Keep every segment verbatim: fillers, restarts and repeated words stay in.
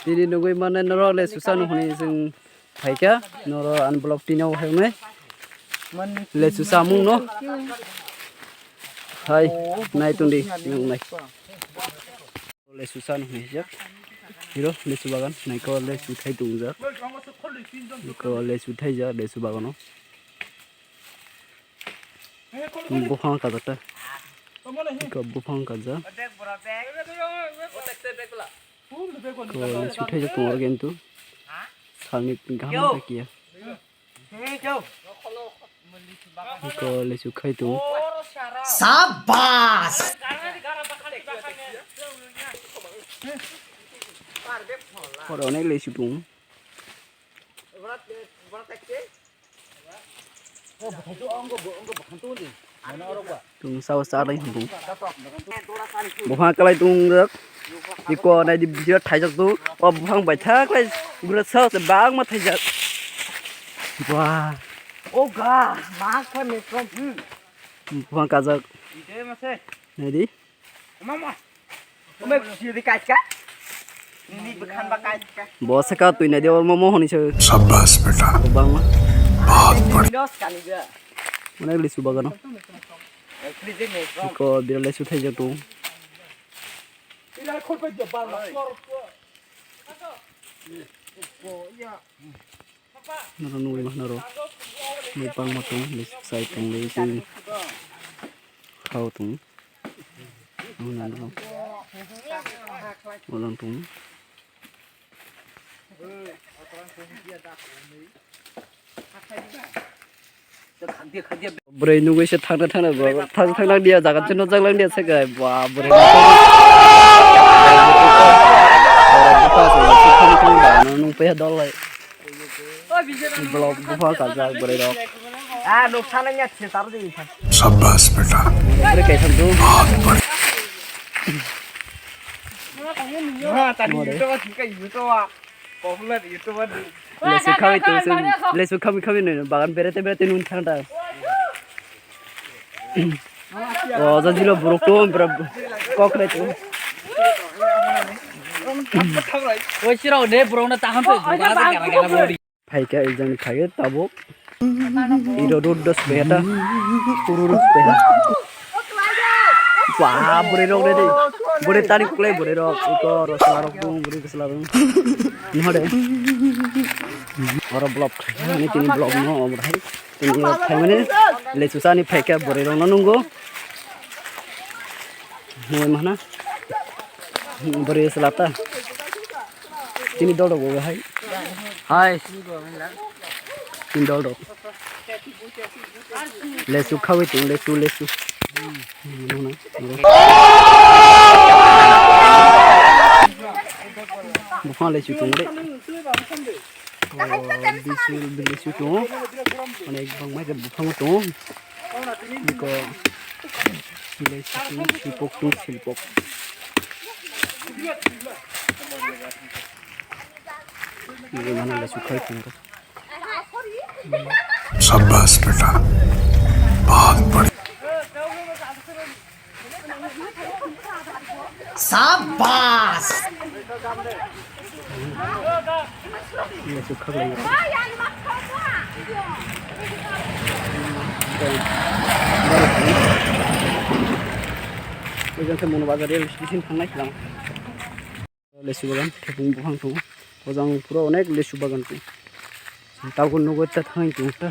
Tini nugwi mannai norok lesu chanu hwnwi chwng phaikha, norok ani vlog tini o phaiknai. Lesu chamung no. Hai, nai tongdi, nung nai. Lesu chanu hwnwi jak. Hiro lesu bagan, naikol lesu thai tongjak. Naikol lesu thaijak, lesu bagano. Buphang kajak ta. Iko buphang kajak. Ko lesu thaijak tongo kintu. Salni gaham ta kiya. Iko lesu khai tongo. Sabas! Oro onek lesu tongo. Tung sao sa dai hung. Buphang kalai tung jak. Iko nai di bijo thaijak tu. O buphang bai thaklai gura sao se bangma thaijak. Wah. O ga, ma kha me from. Buphang kajak. Nai di. Mama. Ome kusi di kaska. Nini bekhan ba kaska. Bo saka twi nai de oro momo honi se. Shabash beta. Bangma. Bahut badhiya. Dos kali ga. Mane lesu bagano. Please me from. Ko bira lesu thaijak tu. Noro nugwi mano ro. Ni bangma tong, ni sai tong, ni tong. Khao tong. Nuna noro. Ulang tong. Bwrwi nugwi se thangna thangna bro. Thang thangna dia jaga chino jaglang dia se gai. Ba bwrwi. Nung pe dol lai. Blok bupha kajak bwrwi rok. Ah, nuk sana nya se tar di. Shabash beta. Bwrwi kaisa tu. Lesu khawi tu lesu khawi khawi no bagan berete berete nun thang ta. O jajilo buruk tu bra kok re tu. Oi sirau ne buruk na tahan tu. Phaikha, ekjani phaikha tabuk. Iro rud dos peta. Uru rud peta. Wah, bwrwi rok de. Bwrwi tani kulai bwrwi rok. Iko rosla rok dong, bwrwi rosla dong. Nihode. Oro vlog. Ani tini vlog no omor hai. Tini phaimani lesu sani phaikha bwrwi rok no nungo. Nungwi mahna. Bwrwi rosla ta. Tini dol rok bo hai. Hai. Tini dol rok. Lesu khawi tong lesu lesu. Buphang lesu tong de. Oh, bisu bisu tong. Onek bangma je buphang tong. Biko lesu tong sipok tong silpok. Ini mana lesu khai tong. शाबाश बेटा, बहुत बढ़िया। शाबाश। Lesu bagan, thepung buphang tongo. Ojang pura onek lesu bagan tongo. Tabuk nugwi ta thangwi tongo ta.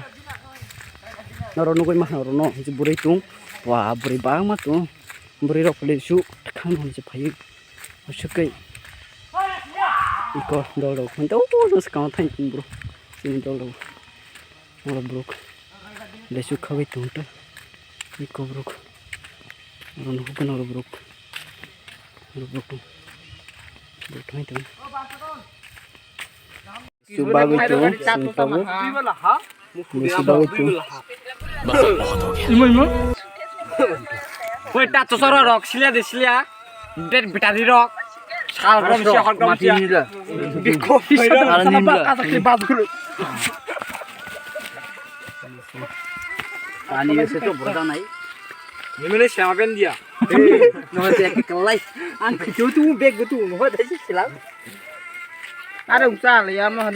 Norok nugwi mano oro no, je bwrwi tong. Wa, bwrwi bangma tong. Bwrwi rok lesu thang hwn se phaio. Aswk khe. Iko dol rok hwn ta, o, no swkang thang tong bro. Chini dol rok. Oro borok lesu khawi tong ta. Iko borok. Oro nukho khe oro borok. Oro borok tong. Borok thangwi tong. Lesu bagwi tong, sini tabuk. Lesu bagwi tong. Imo, imo. Woi, ta chosoro rok, silia de silia. Det bitari rok. Sal rom sia hot gom sia. Bikho. Ara nimla. Ani ese to borda nai. Nimene sama ben dia. No te kelai. Ang kyo tu beg tu no da si sila. Are wng cha le ya mo.